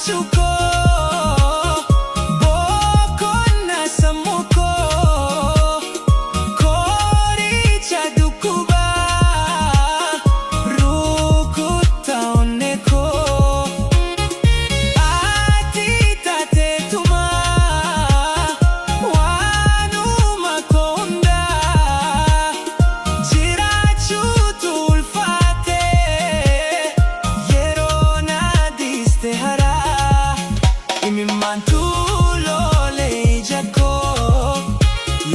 Jiraachuu koo boqonnaa sammuu koo, qoricha dhukkubaa rukuttaa onnee koo. Ati taateetuma waanuma koo hundaa, jiraachuutu ulfaate yeroo na dhiiste haraa. Imimmaantu lolee ija koo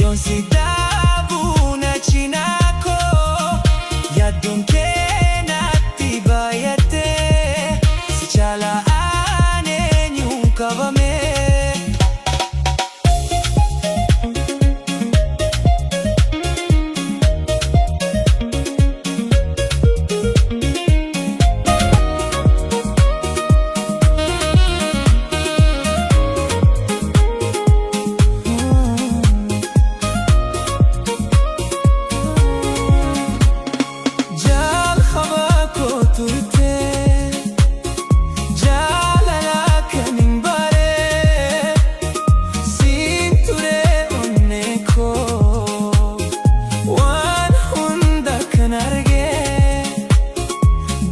yoon si dhabuu na cinaa koo. Yaaddoon kee natti baay'ate, si caalaa ani eenyuun qabame? Jalqaba koo turte, jaalala kan hin bare siin ture. Onnee koo waan hunda kan arge,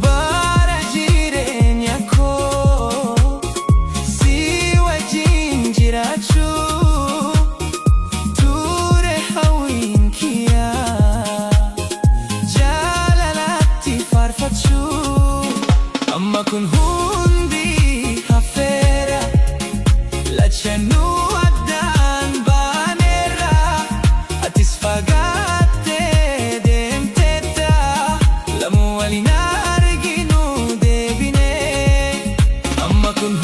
bara jireenya koo si wajjin jiraachuu ture hawwiin kiyyaa, jaalalatti faarfachuu. Amma kun hundi hafeera, lachanuu addaan baaneerra. Atis fagaattee deemteetta, lamuu waliin arginu deebinee. Amma kun